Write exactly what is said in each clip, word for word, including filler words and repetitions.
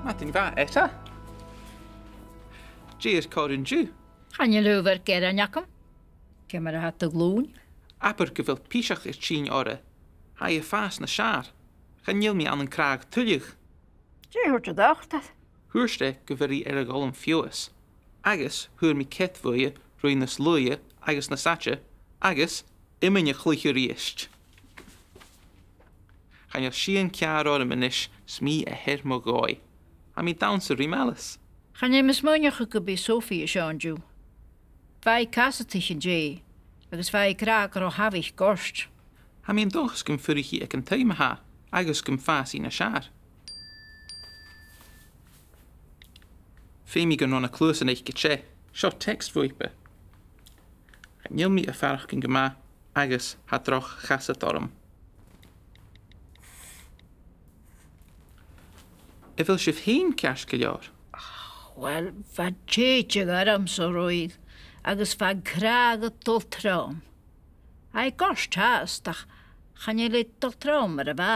Madainn mhath, Etta. Dè tha còir an-diugh? Chan eil adhbhar gearan agam. Ciamar a tha do ghlùin? Abair gu bheil piseach air tighinn oirre. Tha i a' fàs nas fheàrr. Chan eil mi ann an cnag tuilleadh. Dè thuirt an dotair? Thuirt e gu bheil i air a dhol am feabhas. Agus fhuair mi cead bhuaithe ruith nas luaithe agus nas fhaide, agus iomain a chluich a-rithist. Chan eil sìon ceàrr orm a-nis, 's mi a th' air mo dhòigh. Tha mi a' dannsa ri m' fhealas. Chan eil mi a' smaoineachadh gum bi Sophie an seo an-diugh. Bha i casadaich an-dè, agus bha i ag ràdh gun robh Havish goirt. Tha mi an dòchas gum fuirich i aig an taigh ma-thà, agus gum fàs i nas fheàrr. Feumaidh gun robh na cluasan aice gu teth. Seo text bhuaipe. Chan eil mi a' faireachdainn gu math agus tha droch chasad orm. A bheil sibh fhèin ceart gu leòr? Uill, bha tèid ormsa a-raoir, agus bha an cnag a' dol trom. Tha i goirt fhathast, ach chan eil i a' dol trom mar a bha.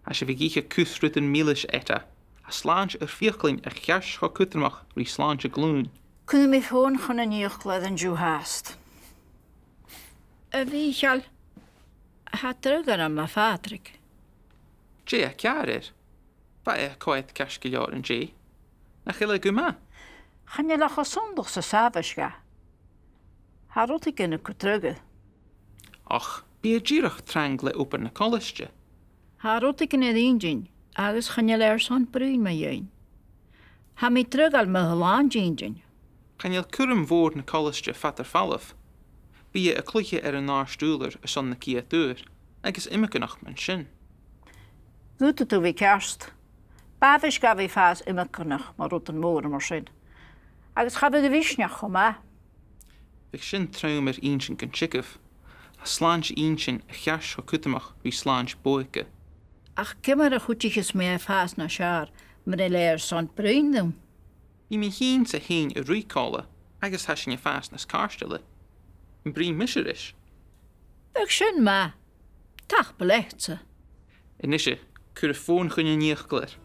Tha sibh ag ithe cus rudan milis, Etta. Tha slàinte air fiaclainn a cheart cho cudromach ri slàinte a' ghlùin. Cuiridh mi fòn chun an fhiaclair an-diugh fhathast. A Mhìcheil, tha dragh orm mu Phàdraig. Dè tha ceàrr air? Bha e a' coimhead ceart gu leòr an-dè. Nach eil e gu math? Chan eil e cho sònraichte 's a b' àbhaist dha. Tha rudeigin a' cur dragh air. Och, bidh e dìreach trang le obair na colaiste. Tha rudeigin air inntinn, agus chan eil e airson bruidhinn mu dheidhinn. Tha mi draghail mu làn-inntinn. Chan eil cùram mhòr na colaiste fada air falbh. Bidh e a' cluiche air an àrd-ùrlar airson na ciad uair, agus iomagaineach mun sin. Dh'fhaodadh tu a bhith ceart. B' àbhaist dha a bhith a' fàs iomagaineach mu rudan mòra mar sin. Agus cha bhiodh e misneachd cho math. Bhiodh sin trom air inntinn gun teagamh. Tha slàinte inntinn a cheart cho cudromach ri slàinte bodhaige. Ach ciamar a chuidicheas mi e fàs nas fheàrr mura h-eil e airson bruidhinn rium? Bidh mi fhìn 's e fhèin a' ruith còmhla, agus tha sinn a' fàs nas càirdeile. Am bruidhinn mise ris? Bhiodh sin math. Tapadh leatsa. A-nise, cuir am fòn chun an fhiaclair.